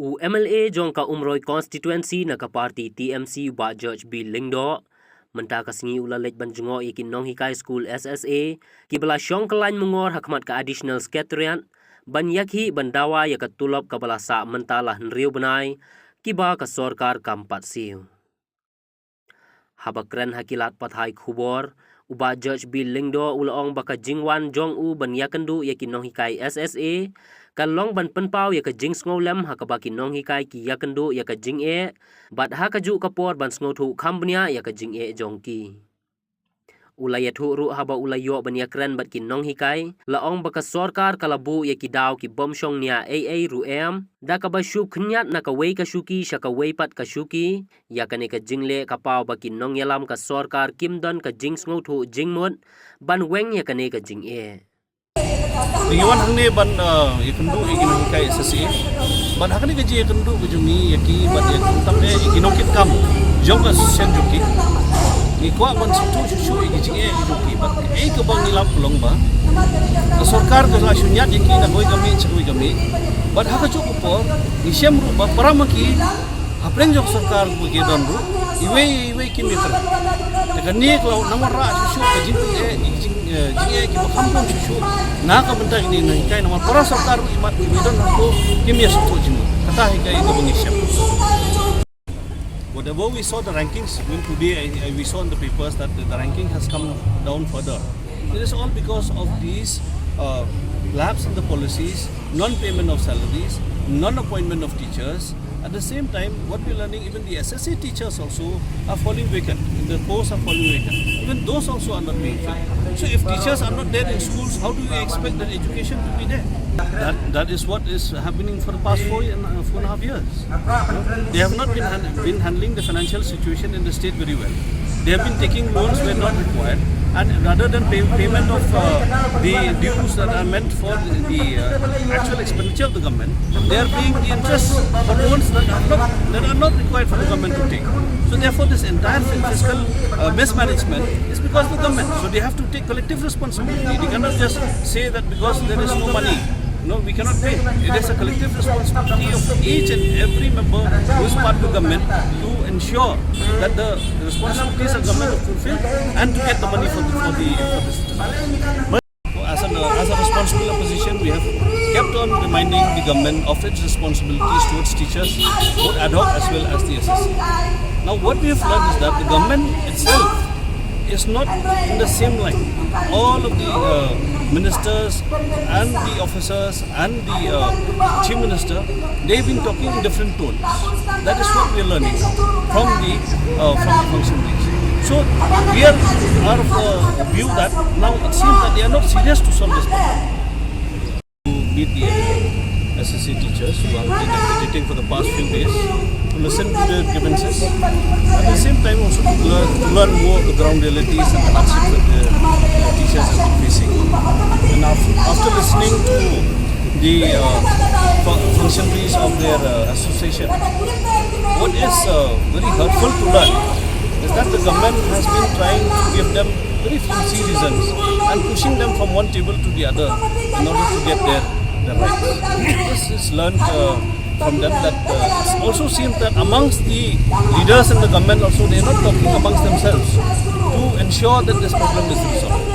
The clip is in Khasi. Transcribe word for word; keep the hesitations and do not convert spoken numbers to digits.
U M L A jong ka Umroi Constituency na ka party T M C, Bah George B Lyngdoh, mynta ka sngi u la leit ban jngoh ïa ki nonghikai skul S S A kiba la shong kyllain mungor ha khmat ka Additional Secretariat ban ïakhih ban dawa ïa ka tulop kaba la sah mynta la hynriew bnai, kiba ka sorkar kam pat siew. Haba kren ha ki lad pathai khubor, u Bah George B Lyngdoh u la ong ba ka jingwan jong u ban ïakynduh ïa ki nonghikai S S A ka long ban pynpaw ïa ka jingsngewlem ha kaba ki nonghikai ki ïakynduh ïa ka jingeh, bad ha kajuh ka por ban sngewthuh kham bniah ïa ka jingeh jong ki. U la ïathuh ruh haba u la ïoh ban ïakren bad ki nonghikai, la ong ba ka sorkar ka la buh ïa ki daw ki bym shong nia ei ei ruh em, da kaba shu khynñiat na kawei ka shuki sha kawei pat ka shuki. Ïa kane ka jingleh ka paw ba ki nongïalam ka sorkar kim don ka jingsngewthuh jingmut ban weng ïa kane ka jingeh. Ngi wan hangne ban, uh, ïakynduh ïa ki nonghikai S S A. Bad ha kane ka jingïakynduh ka jong ngi ïa ki bad ïa ki, tam eh, ïa ki nongkitkam jong ka session jong ki, ngi kwah ban sngewthuh shuh shuh ïa ki jingeh jong ki bad kaei kaba ngi lap ka long ba ka sorkar ka la shu ñiad ïa ki na kawei ka miej sha kawei ka miej. Bad ha kajuh ka por ngi shem ruh ba para ma ki hapdeng jong ka sorkar ba ki don ruh, iwei iwei kim ïakren. Te kane ka la nang wanrah shuh shuh ka jingpyneh, jing, eh, jingeh kiba kham bun shuh shuh na ka bynta kine ki nonghikai, namar para sorkar ruh imat iwei don hato kim ïasngewthuh jingmut. Kata hi kaei kaba ngi shem. Whatever we saw the rankings, even today I, I, we saw in the papers that the, the ranking has come down further. It is all because of these, uh, lapse in the policies, non-payment of salaries, non-appointment of teachers. At the same time, what we're learning, even the S S A teachers also are falling vacant. The posts are falling vacant. Even those also are not being filled. So if teachers are not there in schools, how do you expect that education to be there? That, that is what is happening for the past four, year, uh, four and a half years. They have not been, han- been handling the financial situation in the state very well. They have been taking loans where not required, and rather than pay- payment of, uh, the dues that are meant for the, the, uh, actual expenditure of the government, they are paying the interest for loans that are not, that are not required for the government to take. So therefore, this entire fin- fiscal, uh, mismanagement is because of the government. So they have to take collective responsibility. They cannot just say that because there is no money, no, we cannot pay. It is a collective responsibility of each and every member who is part of the government to ensure that the responsibilities of government are fulfilled and to get the money for the, for the, for the citizens. As an, uh, as a responsible opposition, we have kept on reminding the government of its responsibilities towards teachers, both ad hoc as well as the S S A. Now, what we have learned is that the government itself is not in the same line. All of the, uh, ministers and the officers and the, uh, chief minister, they've been talking in different tones. That is what we are learning from the, uh, from the functionaries. So we are, are of the view that now it seems that they are not serious to solve this problem. To meet the S S A teachers who have been agitating for the past few days, to listen to their grievances. At the same time, also to learn, to learn more of the ground realities and the hardships that the, the teachers have been facing. And af- after listening to the, uh, fu- functionaries of their, uh, association, what is, uh, very hurtful to learn is that the government has been trying to give them very flimsy reasons and pushing them from one table to the other in order to get their, their rights. This is learned, uh, from them that, uh, it also seems that amongst the leaders in the government also, they are not talking amongst themselves to ensure that this problem is resolved.